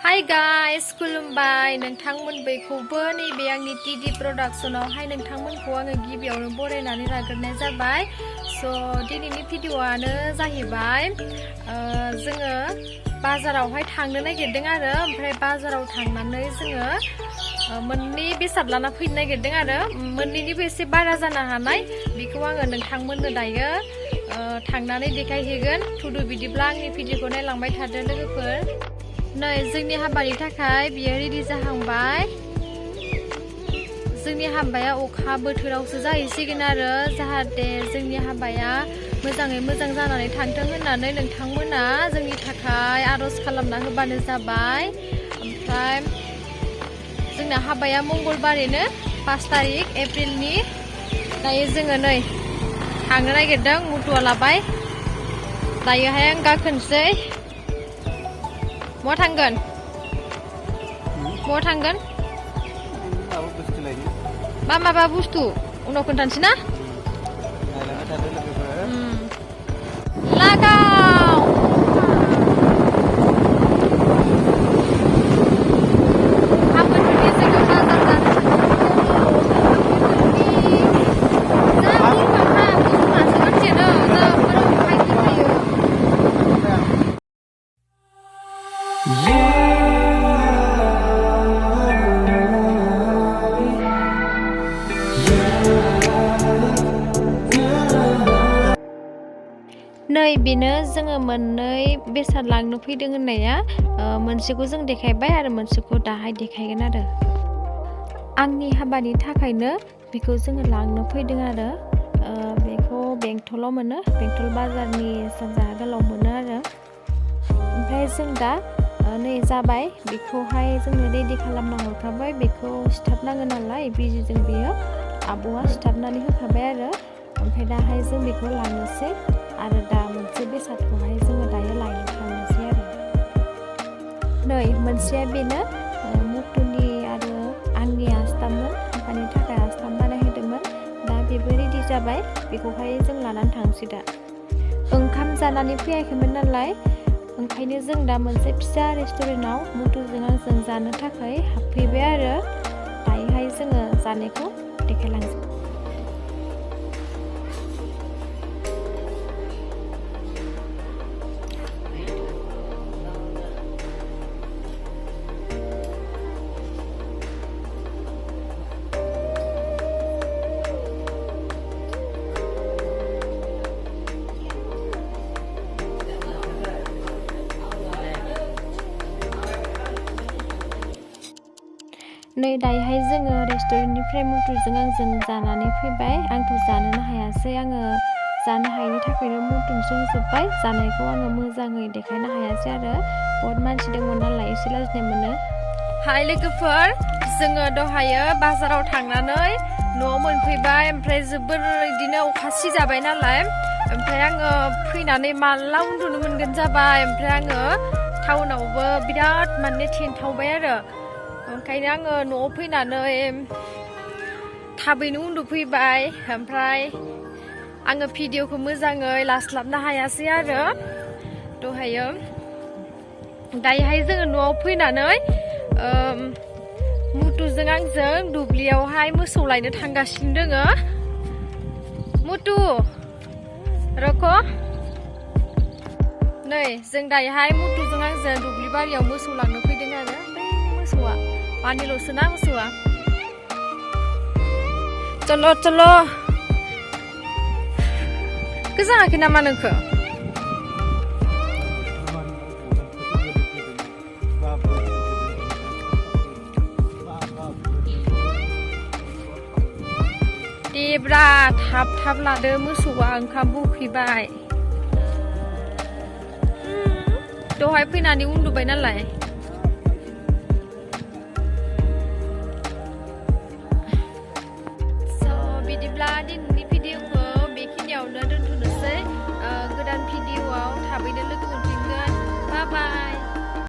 Hi guys, खुलुमबाय नोंथांमोनखौबो नैबे आंनि टीडी प्रडाक्शनावहाय नोंथांमोनखौ आङो गिबियावनो बरायनानै लाग्रोनाय जाबाय। दिनैनि भिडिअआनो जाहैबाय जोङो बाजारावहाय थांनो नागिरदों आरो ओमफ्राय बाजाराव थांनानै जोङो मोननै बेसाद लाना फैनो नागिरदों आरो मोननैनिबो एसे बारा जानो हानाय बेखौ आङो नोंथांमोननो दायो थांनानै देखायहैगोन। थुदु बिदिब्ला आंनि भिडिअखौ नायलांबाय थादो लोगोफोर। नै जोंनि हाबानि थाखाय बियो रेडि जाहांबाय। जोंनि हाबाया अखा बोथोरावसो जाहैसिगोन आरो जाहाथे जोंनि हाबाया मोजाङै मोजां जानानै थांथों होननानै नोंथांमोना जोंनि थाखाय आर'ज खालामना होबानो जाबाय। ओमफ्राय जोंना हाबाया मंगलबारैनो 5 तारिख एप्रिलनि। दायो जोङो नै थांनो नागिरदों, मुथुआ लाबाय। दायोहाय आं गाखोनोसै। बहा थांगोन? बहा थांगोन? माबा बुस्थु उनाव खोन्थानोसै ना? लागाव नै बेनो जोङो मोननै बेसाद लांनो फैदों होननाया। मोनसेखौ जों देखायबाय आरो मोनसेखौ दाहाय देखायगोन आरो। आंनि हाबानि थाखायनो बेखौ जोङो लांनो फैदों आरो। बेखौ बेंटलाव मोनो, बेंटल बाजारनि सानजाहा गोलाव मोनो आरो। ओमफ्राय जों दा नै जाबाय, बेखौहाय जोङो रेडि खालामना हरखाबाय। बेखौ सिथाबनांगौ नालाय बिजिजों बेयो आब'आ सिथाबनानै होखाबाय आरो। ओमफ्राय दाहाय जों बेखौ लांनोसै आरो दा मोनसे बेसादखौहाय जोङो दायो लायनो थांनोसै आरो। नै मोनसेया बेनो मुथुनि आरो आंनि आस्थाममोन, हाबानि थाखाय आस्थाम बानायहोदोंमोन। दा बेबो रेडि जाबाय, बेखौहाय जों लानानै थांसै दा। ओंखाम जानानै फैयाखैमोन नालाय ओंखायनो जों दा मोनसे फिसा रेस्टुरेन्टाव मुथुजों आंजों जानो थाखाय हाबफैबाय आरो। दायोहाय जोङो जानायखौ देखायलांसै। नै दायोहाय जोङो रेस्टुरेन्टनिफ्राय मुथुजों आंजों जानानै फैबाय। आंथ' जानोनो हायासै, आङो जानो हायैनि थाखायनो मुथुनोसो होजोब्बाय। जानायखौ आङो मोजाङै देखायनो हायासै आरो बहुत मानसि दंमोन नालाय एसे लाजिनाय मोनो। हाय लोगोफोर, जोङो दहायो बाजाराव थांनानै न'आव मोनफैबाय। ओमफ्राय जोबोर बिदिनो अखा सिजाबाय नालाय ओमफ्राय आङो फैनानै माला उन्दुनो मोनगोन जाबाय। ओमफ्राय आङो टाउनावबो बिराद माने थेन्थावबाय आरो। ओंखायनो आङो न'आव फैनानै थाबैनो उन्दुफैबाय। ओमफ्राय आङो भिडिअखौ मोजाङै लास्लाबनो हायासै आरो दहायो। दायोहाय जोङो न'आव फैनानै मुथुजों आंजों दुब्लियावहाय मोसौ लायनो थांगासिनो दोङो। मुथु रख'। नै जों दायोहाय मुथुजों आंजों दुब्लि बारियाव मोसौ लांनो फैदों आरो। मोसौआ मानैल'सो ना मोसौआ। चल' चल'। गोजाङाखै नामा नोंखो? देब्रा थाब थाब लादो, मोसौआ ओंखामबो उखैबाय। दहाय फैनानै उन्दुबाय नालाय।